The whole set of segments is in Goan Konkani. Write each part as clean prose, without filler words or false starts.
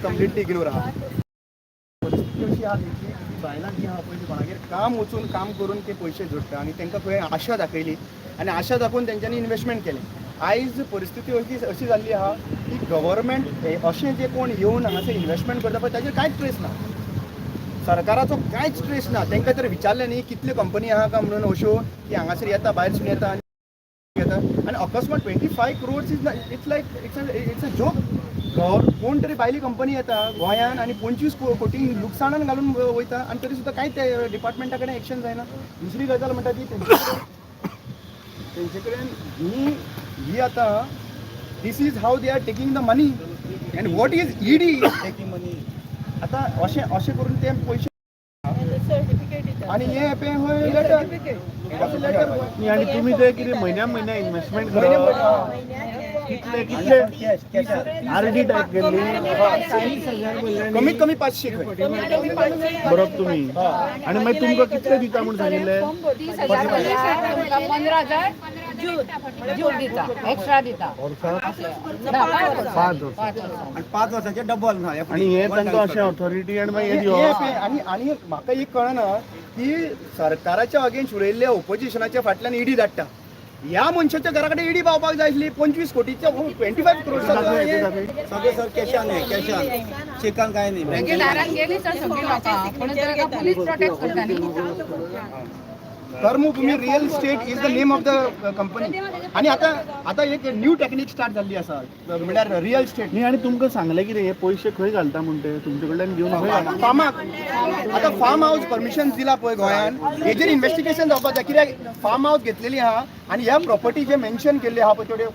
कंप्लिटली इग्नोर आहा. परिस्थिती अशी आहा तेंची की बायलां जी आहा पळय, ती कोणागेर काम वचून काम करून ते पयशे जोडटा आनी तांकां खंय आशा दाखयली आनी आशा दाखोवन तेंच्यांनी इन्वेस्टमेंट केलें. आयज परिस्थिती अशी अशी जाल्ली आहा की गव्हर्मेंट अशें जे कोण येवन हांगासर इन्वेस्टमेंट करता पळय, ताजेर कांयच ट्रेस ना. सरकाराचो कांयच ट्रेस ना. तांकां तर विचारलें न्ही कितल्यो कंपनी आहा काय म्हणून अश्यो की हांगासर येता, भायरसून येता आनी येता आनी अकस्मात 25 crores is, it's like it's a joke. कोण तरी भायली कंपनी येता गोंयान आनी 25 कोटी लुकसाणान घालून वयता आनी तरी सुद्दां कांयच ते डिपार्टमेंटा कडेन एक्शन जायना. दुसरी गजाल म्हणटा ती तेंचे कडेन ही ही आतां this is how they are taking the money and what is ED taking money. आतां अशें अशें करून ते पयशे सर्टिफिकेट. आनी हे पे हय लेटर लेटर. न्ही, आनी तुमी ते कितें म्हयन्या म्हयन्या इन्व्हेस्टमेंट करप, कितले कितले आरडी टायप केल्ली? कमीत कमी 500 खंय. बरोबर तुमी. आनी मागीर तुमकां कितले दिता म्हूण सांगिल्लें? 30,000 भरल्यार 15,000 जून दिता, एक्स्ट्रा दिता. ना, 5 वर्सां. 5 वर्सां. आणि 5 वर्साचे डबल ना. आनी हे तांकां अशें ऑथॉरिटी आनी मागीर हे हे दिवप. पळय, आनी आनी म्हाका एक कळना की सरकाराच्या अगेन्स्ट उलयल्ल्या ओपोजिशनाच्या फाटल्यान ईडी धाडटा. ह्या मनशाच्या घरा कडेन ईडी पावपाक जाय आसली. 25 कोटीच्या, 25 क्रोर्साचो. सगळे सर कॅशान आहे, कॅशान, चेकान काय नाही. तेंगे दारान गेली सर सगळी लोकां, पण ताका पुलीस प्रोटेक्ट करता न्ही. Karmabhoomi Real Estate is the name of the company. आणि आता आता एक न्यू टेक्निक स्टार्ट जाल्ली आसा, म्हणल्यार रियल इस्टेट. न्ही, आनी तुमकां सांगलें कितें, हे पयशे खंय घालता म्हूण ते तुमचे कडल्यान घेवन खंय घालता? फार्माक. आतां फार्म हाऊस परमिशन दिला पळय गोंयान, हेजेर इन्वेस्टिगेशन जावपाक जाय. कित्याक फार्म हाऊस घेतलेली आहा आनी ह्या प्रॉपर्टी जे मेन्शन केल्ली आहा पळय, थोड्यो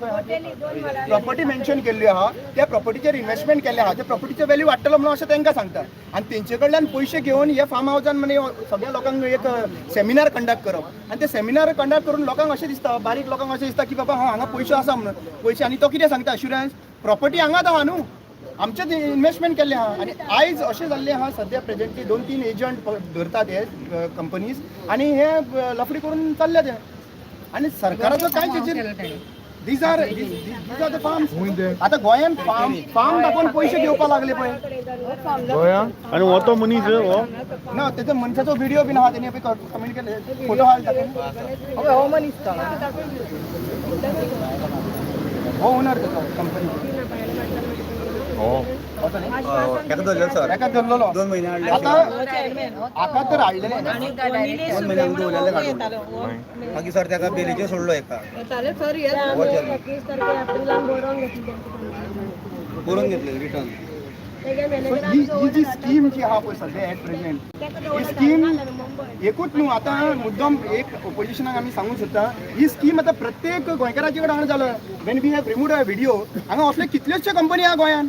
प्रॉपर्टी मेन्शन केल्ली आहा, त्या प्रॉपर्टीचेर इन्वेस्टमेंट केल्ले आहा, त्या प्रॉपर्टीचो व्हॅल्यू वाडटलो म्हणून अशें तांकां सांगता आनी तेंचे कडल्यान पयशे घेवन हे फार्म हाऊसान म्हणजे सगळ्या लोकांक एक सेमिनार कंडक्ट करप आनी ते सेमिनार कंडक्ट करून लोकांक अशें दिसता, बारीक लोकांक अशें दिसता की बाबा हा, हांगा पयशे आसा म्हणून पयशे. आनी तो कितें सांगता, अश्युरन्स प्रॉपर्टी हांगाच आहा न्हू, आमचेच इन्वेस्टमेंट केल्लें आहा. आनी आयज अशें जाल्लें आहा, सद्या प्रेजेंटली दोन तीन एजंट धरतात हे कंपनीज आनी हे लफडी करून चल्ले ते आनी सरकाराचो कांयच हेचेर. These are the farms. आतां गोंयान फार्म फार्म दाखोवन पयशे घेवपाक लागले पळय. आनी हो तो मनीस हो? ना, तेजो मनशाचो व्हिडिओ बीन आहा. तेणी कम्युनिकेट फोटो आहा ताका. हो मनीस तो. हो ओनर तेचो कंपनी. एका धरलेलो सर. एका धरलेलो. 2 महिने हाडले. आतां आका तर हाडलेले. 2 महिने आमी दवरलेले काडून. मागीर सर ताका बेलीचेर सोडलो एका. येताले सर हे. बरोवन घेतले रिटर्न. So ही ही जी स्कीम जी आहा पळय सध्या एट प्रेझेंट, ही स्कीम एकूच न्हू. आतां मुद्दम एक ओपोजिशनाक आमी सांगूंक सोदता, ही स्कीम आतां प्रत्येक गोंयकाराचे कडेन हांगा जालो. When we have remove a video, हांगा असले कितल्योश्यो कंपनी आहा गोंयान.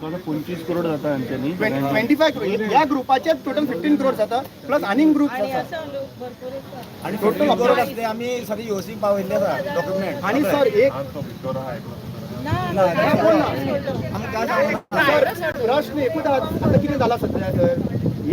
आतां 25 करोड जाता हांच्यांनी. 25 क्रोड. ह्या ग्रुपाचे टोटल 15 क्रोड जाता, प्लस आनीक ग्रुप आसा. आसा लोक भरपूर आसा. आणि Total total असले आमी सगळे युओसी पावयल्ले आसा डॉक्युमेंट. आणि सर एक ना. कोण ना. आमी काय सांगू? सर, प्रश्न एकूच आहा. आतां कितें जाला सध्या सर,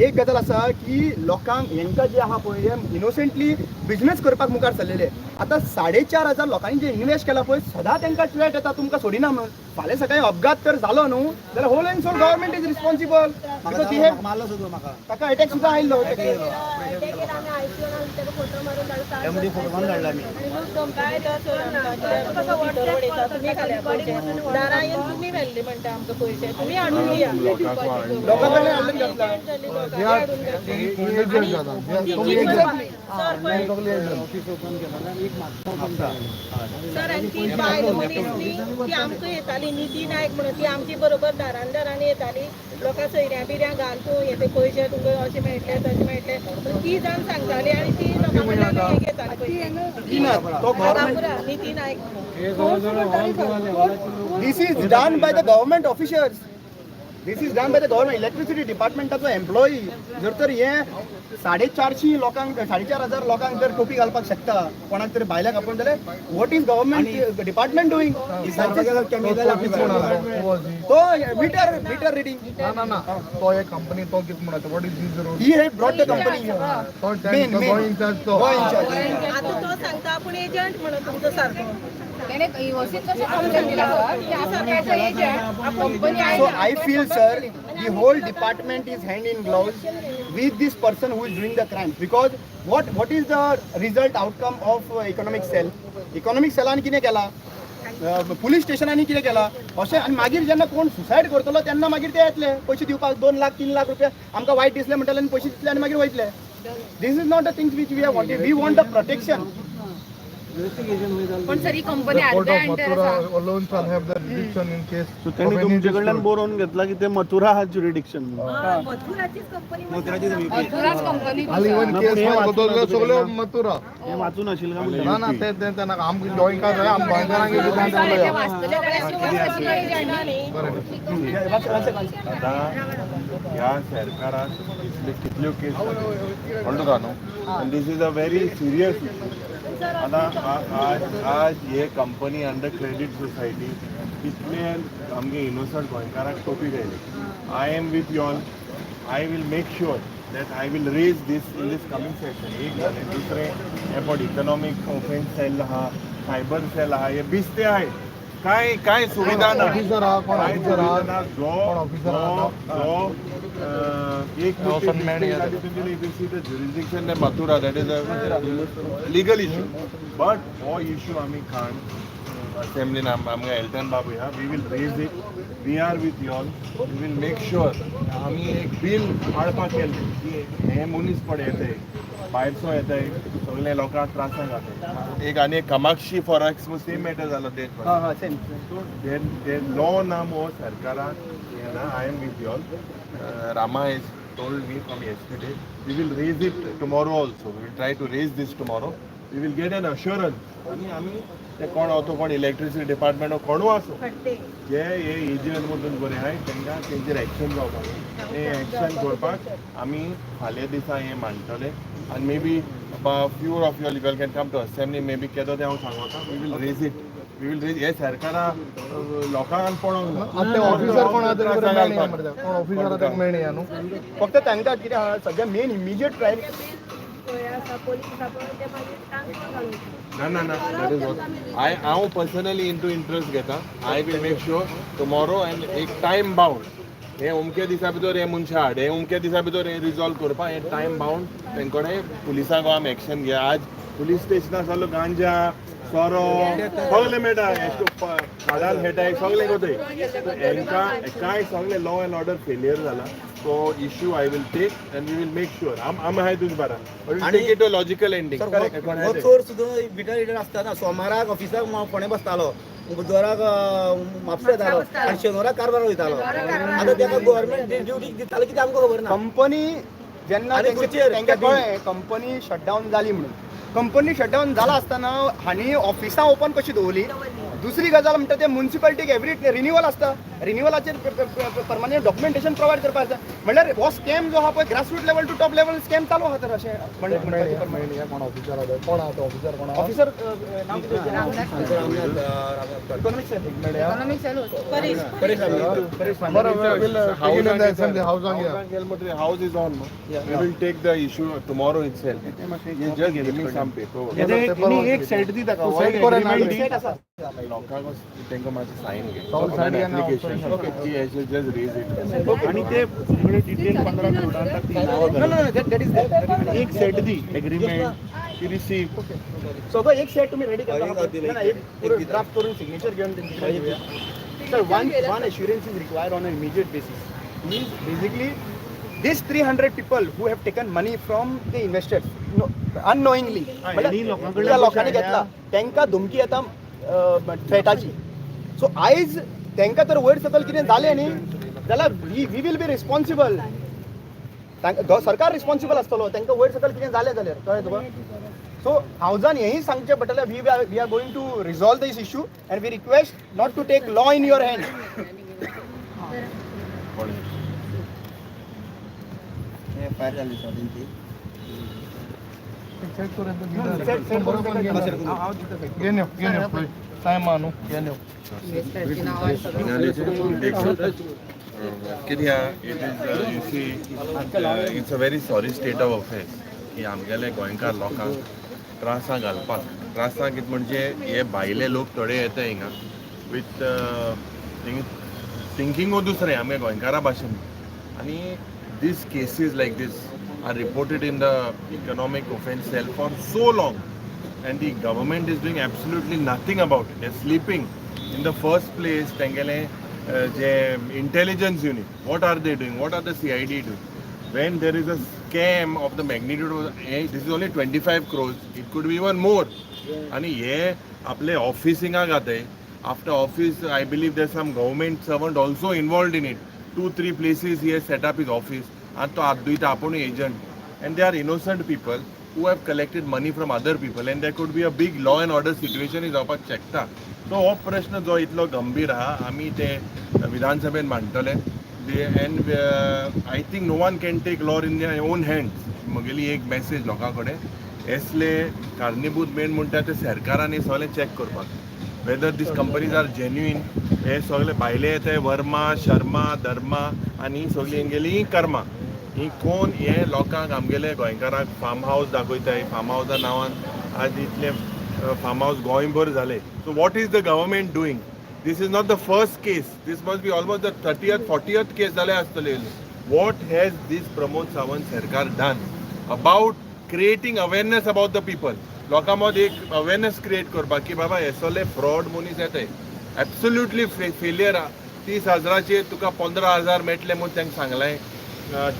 एक गजाल आसा की लोकांक हेंकां जे आहा पळय, हे इनोसंटली बिझनेस करपाक मुखार सरलेले. आतां 4500 लोकांनी जे इन्वेस्ट केला पळय, सदां तांकां थ्रेट येता तुमकां सोडिना म्हणून. फाल्यां सकाळी अपघात तर जालो न्हू जाल्यार whole and sole government is responsible because they have मारलो सुद्दां म्हाका. ताका एटॅक सुद्दां आयिल्लो. एमडी फोटो मारून धाडला आमी. काय तो सर आमकां भितर उडयता तुमी, खाल्या पयशे दारां येवन तुमी व्हेल्ले म्हणटा, आमकां पयशे तुमी हाडून दिया. लोकां कडल्यान हाडून घातला. लोकांनी हाडून घातला. सर पळय सर, आनी ती बायल मनीस न्ही, ती आमकां येताली निधी नायक म्हणून, ती आमची बरोबर दारान दारान येताली, लोकां सोयऱ्यां बिऱ्यां घाल तूं, हे ते पयशे तुमकां अशें मेळटले, तशें मेळटले, ती जावन सांगताली आनी ती लोकां कडल्यान हे घेताली पयशे. ती ना तो गव्हर्मेंट रामपुरा निधी नायक म्हणून. This is done by the government officers. This is done by the government electricity डिपार्टमेंटाचो employee जर तर हे 450 लोकांक, 4500 लोकांक जर टोपी घालपाक शकता, कोणाक तरी भायल्याक आपोवन जाल्यार what is government department doing? Chemical. तो मिटर रिडींग. ना ना ना, तो एक कंपनी, तो कित म्हणा, what is his role? He had brought the company. तो main main Goa in-charge तो. गोवा इन्चार्ज. आतां तो सांगता आपूण एजंट म्हणून तुमचो सारको. तेणे इओसीन कशें कंप्लेन दिला सर की आपूण as a agent company. So I feel, sir, the whole department is hand in gloves with this person who is doing the crime. Because what is the result outcome of economic cell? Economic सेलान कितें केला, पुलीस स्टेशनांनी कितें केला अशें. आनी मागीर जेन्ना कोण सुसायड करतलो तेन्ना मागीर ते येतले पयशे दिवपाक, 2 लाख 3 लाख रुपया आमकां वायट दिसले म्हणटले आनी पयशे दितले आनी मागीर वयतले. This is not the things which we are wanted. We want the protection. पण sir, he company Court RBI of under Mathura आसा. Alone shall have the jurisdiction in case so त्यांनी of any तुमचे कडल्यान dispute. बरोवन घेतला की ते मथुरा हा ज्युरिडिक्शन. मथुराचीच कंपनी. मथुराच कंपनी. आनी even ना, case पण हे file वाचून करतलो जाल्यार ना सगळ्यो तुमी. मथुरा. हे वाचून आशिल्लें काय म्हणटा? ना ना, ते ते ते नाका. आमकां गोंयकार जाय, आम गोंयकारांक कितें उलया. वाचतले जाल्यार. बरें. आतां ह्या सरकारान इतले कितल्यो केस कळ्ळें तुका न्हू? आनी this is a very serious issue. आतां आज आज हे कंपनी अंडर क्रेडीट सोसायटी कितले आमगे इनोसंट गोंयकारांक टोपी घायली. I am with y'all. I will make sure that I will raise this in this coming session. एक जालें. दुसरें, हे पळय, इकॉनॉमीक ऑफेन्स सेल आहा, सायबर सेल आहा, हे बिस्ते आहाय. काय काय सुविधा ना. ऑफिसर आहा कोण? काय ऑफिसर आहा? सुविधा ना. जो कोण ऑफिसर आहा? जो जो एक jurisdiction Mathura, that is a legal issue, but हो इशू आमी खाण असेंब्लीन आमकां एल्टन बाबू ह्या, we will raise it. We are with y'all. We will make sure. आमी एक बील हाडपाक केल्लें की हे मनीस पळय येताय, भायरसो येताय, सगळे लोकांक त्रासाक घालताय. एक आनी एक कामाक्षी फॉरेक्स सेम मॅटर जालो ते. हां हां same. So then then law ना हो सरकाराक ना. I am with y'all. Rama has told me from yesterday. We will raise it tomorrow also. We will try to raise this tomorrow. We will get an assurance आनी आमी ते कोण तो कोण इलेक्ट्रिसिटी डिपार्टमेंट कोणू आसूं, जे हे एजंट मदून बरे आहाय, तांकां तेंचेर एक्शन जावपाक जाय. हें एक्शन करपाक आमी फाल्यां दिसा हें मांडटले आनी maybe few of you all can come to assembly, maybe केदो तें हांव सांगता. We will raise it, we will raise. हे सरकारा लोकांक पळोवंक ना. आतां ते ऑफिसर कोण आहा ते बरें मेळया मरे. कोण ऑफिसर आहा तेका मेळया न्हू. फक्त तांकां कितें आहा सगळें मेन इमिजिएट प्रायोरिटी. ना ना ना, that is what I हांव पर्सनली इंटू इंट्रस्ट घेता. I will make sure tomorrow and एक टायम बाउंड, हे अमके दिसा भितर हे मनशां हाड, हे अमके दिसा भितर हे रिजॉल्व करपाक, हे टायम बाउंड तेंचे पुलिसांक आमी एक्शन घेया. आज पुलीस स्टेशनार सगळो गांजा, सोरो सगळें मेळटा, खाडान खेळटाय, सगळें कोताय. हेंकां कांय सगळें लॉ एंड ऑर्डर फेलियर जाला. तो issue I will take and we will make sure. आम आम आहाय तुज बारा, take it to logical ending. हो चोर सुद्दां बिटर लिडर आसतना सोमाराक ऑफिसाक फोंडें बसतालो, बुधवाराक म्हापशा येतालो आनी शेनवाराक कारबार वयतालो. आतां तेका गव्हर्मेंट ड्युटी दितालो कितें आमकां खबर ना. कंपनी जेन्ना आनी खुर्चेर तांकां cabin. कळ्ळें कंपनी शटडावन जाली म्हणून, कंपनी शटडावन जाला आसतना हांणी ऑफिसां ओपन कशी दवरली? दुसरी गजाल म्हणटा ते मुन्सिपालिटीक एवरी रिन्युअल आसता, रिन्युअलाचेर परमनंट डॉक्युमेंटेशन प्रोवायड करपाक जाय. म्हणल्यार हो स्कॅम जो आहा पळय, grassroot level to top level scam चालू आहा. तर अशें मेळया मेळया कोण ऑफिसर आहा ते. कोण आहा तो ऑफिसर, कोण आहा? ऑफिसर नाव कितें? इकॉनॉमिक्स. मेळया. Economic cell. परेश रामनाथ. बरं, we'll take it in the assembly, हाऊसांक या. House is on, no? We will take the issue tomorrow itself. You just give me some paperwork. एक सेट दी ताका. तूं set कर ना. Agreement दी. सेट आसा. लोकांक तांकां मातशें सायन घे. सगळें sign घे ना. एप्लिकेशन की जस्ट रेज it. आणि ते सगळे डिटेल 15 करोडां ती नांवां No, no, no, that is there. एक सेट दी, एग्रीमेंट ती रिसीप्ट. सगळं एक सेट तुम्ही रेडी एक करता दिलं, ना, एक एक पुरो दिलं. ड्राफ्ट करून सिग्नेचर घेऊन त्यांच्याकडे घेऊया. Sir, one assurance is required on an immediate basis. Means basically these 300 people who have taken money from the investors, no, unknowingly, ह्यांनी लोकांकडल्यान त्या लोकांनी पैसे घेतला, तांकां धमकी येता थ्रेटाची. सो आयज तांकां तर वयर सकयल कितें जालें न्ही जाल्यार we will be responsible. सरकार रिस्पॉन्सिबल आसतलो तांकां वयर सकयल कितें जालें जाल्यार. कळ्ळें तुका? सो हावजान हेंय सांगचें पडटलें, we are going to resolve this issue and we request not to take law in your hand. FIR जाली सर तेंची. सेट करून बरोबर घेन यो, घेन यो. टायम आहा न्हू, घेन यो. कितें आहा, it is, you see, it's a very sorry state of affairs की आमगेले गोंयकार लोकांक त्रासां घालपाक. त्रासाक कितें म्हणजे हे भायले लोक थोडे येता हिंगा विथ थिंकिंगू दुसरें आमगे गोंयकारा भाशेन आनी these cases like this are reported in the economic offence cell for so long and the government is doing absolutely nothing about it. They are sleeping. In the first place, तेंगेले जे intelligence unit, what are they doing? What are the CID doing? When there is a scam of the magnitude of, this is only 25 crores, it could be even more. आणि हे आपले ऑफिस हिंगा घाताय. After office, I believe there some government servant also involved in it. Two three places he has set up his office आनी तो हात धुयता आपुणूय agent, and they are innocent people who have collected money from other people, and there could be a big law and order situation जावपाक शकता. सो हो प्रश्न जो इतलो गंभीर आहा, आमी ते विधानसभेन मांडटले, and I think no one can take law in their own hands. म्हगेली एक मॅसेज लोकां कडेन, असले कारणीभूत मेन म्हणटा ते सरकारान सगळें चॅक करपाक whether these companies are genuine. हे सगळे भायले येते, वर्मा, शर्मा, धर्मा आनी सगळीं हेंगेली कर्मा, ही कोण हे लोकांक आमगेले गोंयकारांक फार्म हावस दाखयताय. फार्म हावसा नांवान आज इतले फार्म हावस गोंयभर जाले. So what is the government doing? This is not the first case. This must be almost the 30th, 40th case जाले आसतले. What has this Pramod Sawant सरकार done about creating awareness about the people? लोकां मदीं एक अवेरनेस क्रिएट करपाक की बाबा हे सगळे फ्रॉड मनीस येताय. Absolutely failure. 30 हजाराचेर तुका 15,000 मेळटले म्हूण तांकां सांगलें.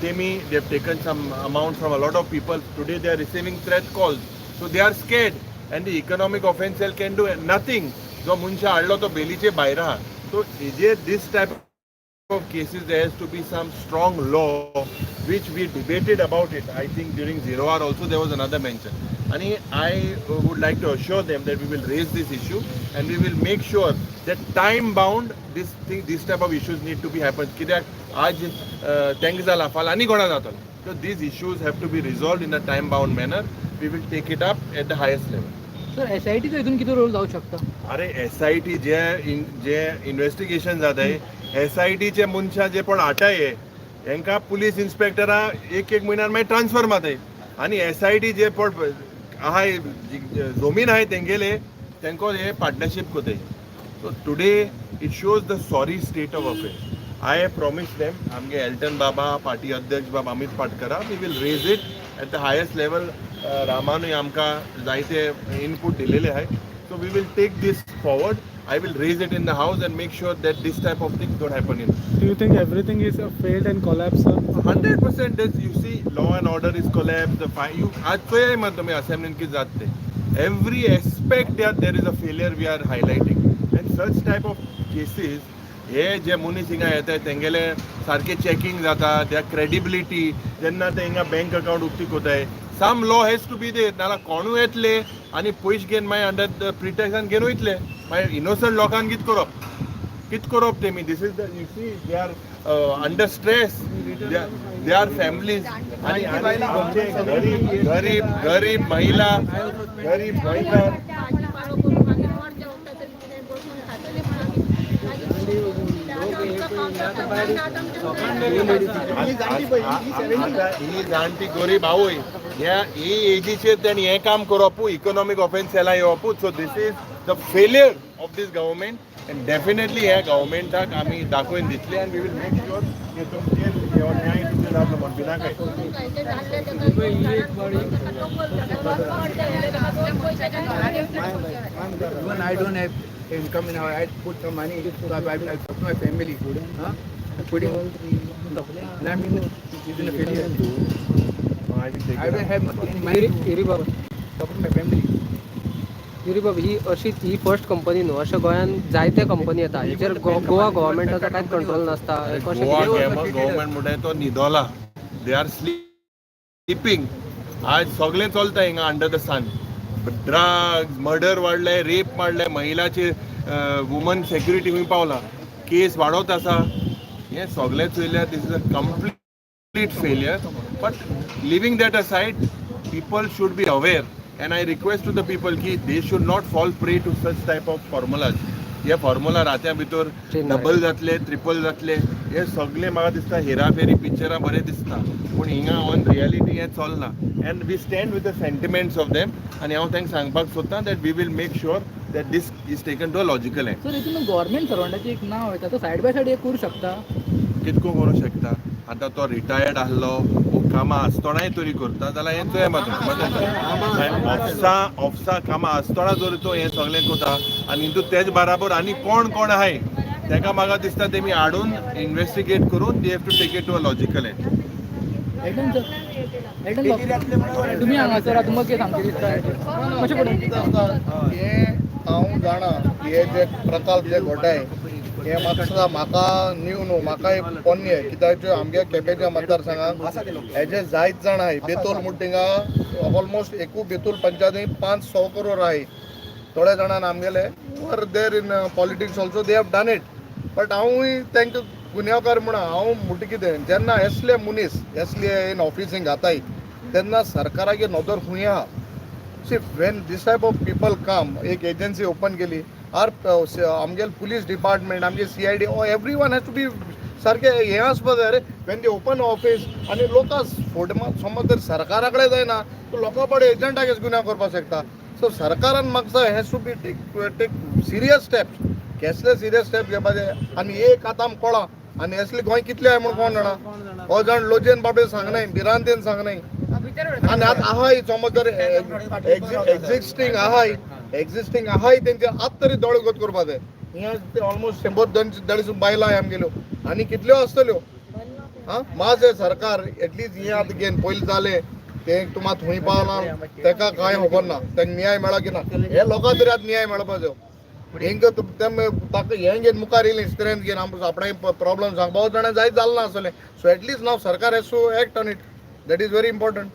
तेमी they have taken some amount from a lot of people. Today they are receiving threat calls, so they are scared, and the economic offence cell can do nothing. जो मनशां हाडलो तो बेलीचे भायर आहा. सो हेजेर this type of cases there has to be some strong law, which we debated about it. I think during Zero Hour also there was another mention, and I would like to assure them that we will raise this issue and we will make sure that time bound this thing, this type of issues need to be happen. कित्याक आज तांकां जाला, फाल्यां आनी कोणा जातलो. So these issues have to be resolved in a time bound manner. We will take it up at the highest level. Sir, एसआयटीचा हितून कितें रोल जावं शकता? अरे, एसआयटी जे जे इन्व्हेस्टिगेशन जाताय, एसआयटीचे मनशां जे पण हाटाय, हेंकां पुलीस इन्स्पेक्टरा एक एक म्हयन्यान मागीर ट्रान्सफर मारताय आनी एसआयटी जे पण आहाय, जमीन आहाय तेंगेले, तेंको हे पार्टनरशीप कोताय. So today it shows the sorry state of affair. I have promise them, आमगे एल्टन बाबा, पार्टी अध्यक्ष बाब Amit पाटकरा, we will raise it at the highest level. रामानूय आमकां जायते इनपूट दिलेले आहाय. So we will take this forward. I will raise it in the house and make sure that this type of things don't happen in. Do you think everything is a failed and collapsed, sir? 100%. You see, law and order is collapsed. The you आज चोयाय मग तुम्ही असेंब्लीन कितें जाता ते. Every aspect there is a failure we are highlighting. And such type of cases, हे जे मनीस हिंगा येताय तेंगेले सारके चॅकिंग जाता, त्या क्रेडिबिलिटी जेन्ना ते हिंगा बँक अकाउंट उक्ती कोताय, some law has to be there. नाल्यार कोणूय येतले आनी पयशे घेवन मागीर अंडर the प्रिटेक्सान घेवन वयतले. मागीर इनोसंट लोकांक कितें करप, कितें करप तेमी? This is the, you see, they are under stress, they are families आनी आमचे गरीब गरीब गरीब महिला, गरीब गोंयकार. भाजी पालो करून मागीर मरच्या वखदां तरी कितें बसून खातले म्हण आमी मागीर ही जाणटी पळय, ही 70. आता ही जाणटी गरीब आवय ह्या ही एजीचेर तेणी हें काम करपूय, इकॉनॉमीक ऑफेन्स सेला येवपूच. So this is the failure of this government, and definitely ह्या गव्हर्मेंटाक आमी दाखोवन दितले आनी we will make sure की तुमचेर हो न्याय तुमचेर जातलो म्हण भिनाकाय. जाल्लें ताका Even I don't have income now. I put some money, so I support my family. Huh? I'm putting, and I'm in a failure. I don't have any money to Yuri Baba, support my family. Yuri बाब, ही अशीच ही फर्स्ट कंपनी न्हू, अशें गोंयान जायते कंपनी येता. हेचेर गोवा गव्हर्मेंटाचो कांयच कंट्रोल नासता, हें कशें गोवा कितें? गव्हर्मेंट म्हणटा तो न्हिदोला. They are sleeping. आज सगळें चलता हिंगा under the sun. Drugs, murder वाडले, रेप वाडले, महिलाचे वुमन सेक्युरिटी खंय पावला, केस वाडत आसा. हें सगळें चोयल्यार this is a complete failure. But leaving that aside, people should be aware, and I request to the people की they should not fall prey to such type of formulas. हे फॉर्मुला रात्या भितर डबल जातले, ट्रिपल जातले, हे सगळे म्हाका दिसता हेराफेरी पिक्चरां बरें दिसता, पूण हिंगा ऑन रियलिटी हें चलना. And we stand with the sentiments of them. आनी हांव तांकां सांगपाक सोदतां that we will make sure that this is taken to a logical end. Sir, हितून गव्हर्मेंट सर्वंटाचें एक नांव येता, तो सायड बाय सायड एक करूं शकता? कितको करूं शकता? आतां तो रिटायर्ड आहलो, कामां आसतनाय तरी करता जाल्यार हें चोया मात. ऑफिसा कामां आसतना जर तो हें सगळें करता आनी हितून तेज बराबर आनी कोण कोण आहाय तेका म्हाका दिसता तेमी हाडून इन्वेस्टिगेट करून they have to take it to a logical end. Elton sir, Elton तुमी हांगासर तुमकां कितें सांगचें दिसता कशें पडून? हें हांव जाणा, हे जे प्रकल्प जे घोटाय हे मातसो म्हाका न्यू न्हू, म्हाका एक पोन्नें, कित्याक आमगे केपेंच्या मतदारसंघाक हेजे जायत जाण आहाय. बेतोल म्हूण थिंगा ऑलमोस्ट एकू बेतूल पंचायती 500 करोड आहाय. थोडे जाणान आमगेले were there in politics also, they have done it. But हांवूय तांकां गुन्यांवकार म्हणून हांव म्हणटा कितें, जेन्ना असले मनीस असले इन ऑफिसींग घाताय तेन्ना सरकारागे नदर खंय आहा? See, when this type of people come, एक एजन्सी ओपन केली आर आमगे पुलीस डिपार्टमेंट, आमगे CID, every one has to be सारकें हें आसपा जाय रे. When they open office आनी लोकां फुडें समज जर सरकारा कडेन जायना तो लोकां पडे एजंटाक गुन्यांव करपाक शकता. सो सरकारान म्हाका has to be take serious steps. केसले सिरियस स्टेप घेवपाचे? आनी एक आतां आमकां कळ्ळां, आनी असले गोंय कितले आहाय म्हूण कोण जाणा. हो जाण लजेन बाबडे सांगनाय, भिरांतेन सांगनाय. आनी आतां आहाय समज जर एक्झिस्टींग आहाय, एक्झिस्टींग आहाय, तेंचे आतां तरी दोळे गोत करपा जाय. हिंगा ऑलमोस्ट 100 200 150 बायलां आमगेल्यो आनी कितल्यो आसतल्यो. आं, माझे सरकार एटलिस्ट हें आतां घेवन पयलीं जालें तें तुमा थंय पावलां, तेका कांय खबर ना तांकां न्याय मेळ्ळा की ना. हे लोकां तरी आतां न्याय मेळपा जायो. हेंका ताका हें घेवन मुखार येयलें स्ट्रेंथ घेवन आमकां आपणाय प्रॉब्लम सांगपा जाणां जायत जालें ना आसतलें. सो एटलिस्ट नाव सरकार has to act on it, that is very important.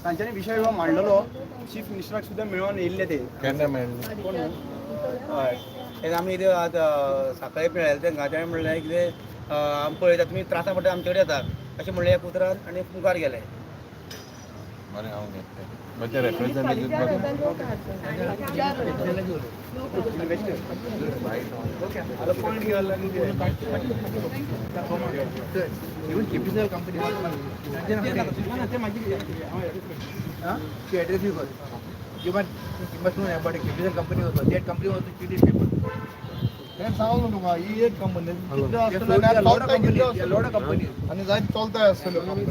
तांच्यांनी विशय हो मांडलेलो, चीफ मिनिस्टराक सुद्दां मेळोन येयल्ले ते. केन्ना मेळ्ळें? कोण? हय, तेन्ना आमी कितें आतां सकाळी मेळ्ळें तांकां, तेणें म्हणलें कितें आमी पळयता, तुमी त्रासा पडटा आमचे कडेन येता अशें म्हणलें एक उतरान आनी मुखार गेले. बरें, हांव घेतलें, बट ते रेप्रेझेंटेटीव. Even KPCL company, address you you must know about KPCL company also. That company also cheated people. हें सांगलो तुका, ही एक company. Lot of companies, lot of companies. आनी जायत चलताय आसतल्यो कंपनी.